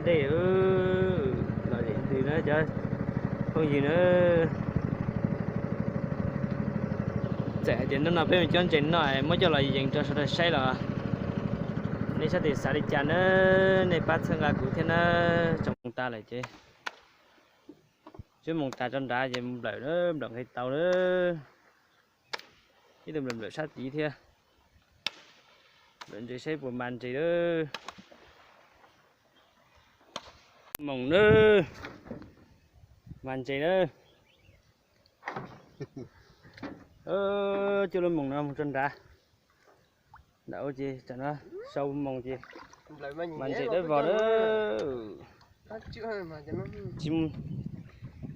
Dej, lom zem ntws na cov phooj ywg na. Txawm hais tias hnub no peb mus cuab ntses noj muab coj los yees rau sawv daws saib los nej sab tes xav li cas na, nej pab txhawb nqa kuv thiab na. Tsoom moos tas lawm ces, tsoom moos tas tso nrad ces mus nplawm na, nplawm nqe tau na. Ib tug nplawm nplawm sab tid thiab. Nplawm ntses saib puas mas ntses lawm. Moos na, mas ntses na. Cuaj lub moos no mus tso nrad. Nram ub ces tsam no sau moos ces mas ntses dawb vog na.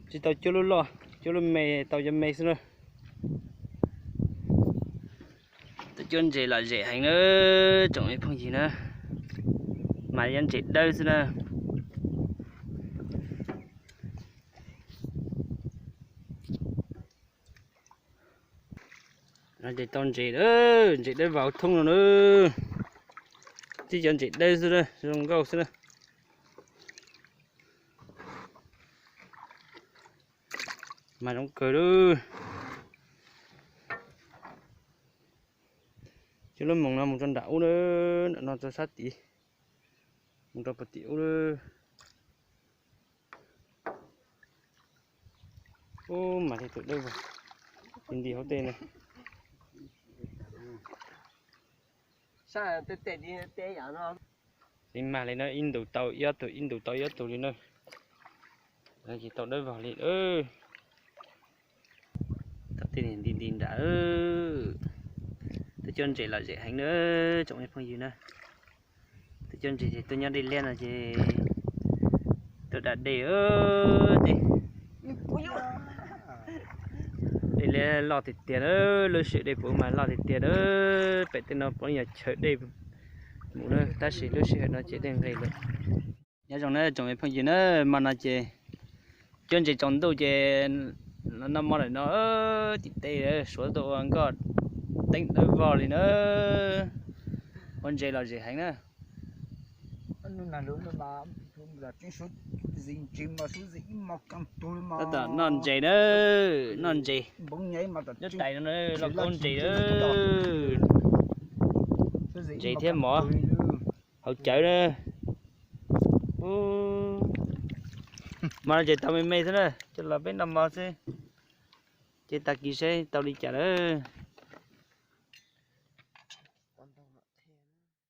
Tsis tau cuaj lub loj, cuaj lub me tau cov me xwb na. Tus cuab ntses lom zem heev na, tsoom phooj ywg na, mas yog ntses dawb xwb na. No ces tau ntses, ntses dawb vog thoob no na. Tib cov ntses dawb xwb na, zoo nkauj xwb na. Mas zoo kawg lawm. Coj lub moos no mus rau nram ub na, nram no rau sab tid, mus rau puag tim ub lawm. Ub, mas tej tus dawb vog, nti hauv tej no. Tseem mag li na, ib ntus tau ib ob tug, ib ntus tau ib ob tug li na. Ces tau dawb vog li. Tau tej nti nti nram. Tus cuab ntses lom zem heev na, tsoom phooj ywg na. Tus cuab ntses ces tuaj nyob dej liab no ces tuaj da dej. Dej liab loj tiag tiag na, lub sij hawm dej puv mas loj tiag tiag na. Pem tej no puav leej yog chaw dej mus na, tab sis lub sij hawm no ces dej nqis lawm. Nyob zoo na tsoom phooj ywg na, mas no ces cuab ntses tsaus ntuj ces noj mov lawm no, tim teb suav tuaj ua nkoj teeb dawb vog li na. Ua ntses lom zem heev na. Tab tom noj ntses na, noj ntses. Nyob tais no loj kaub ntses na. Ntses thiab mov hauv cawv na. Mas no ces tau me me xwb na, coj los peb noj mov xwb. Ces tag kis saib tau li cas lawm.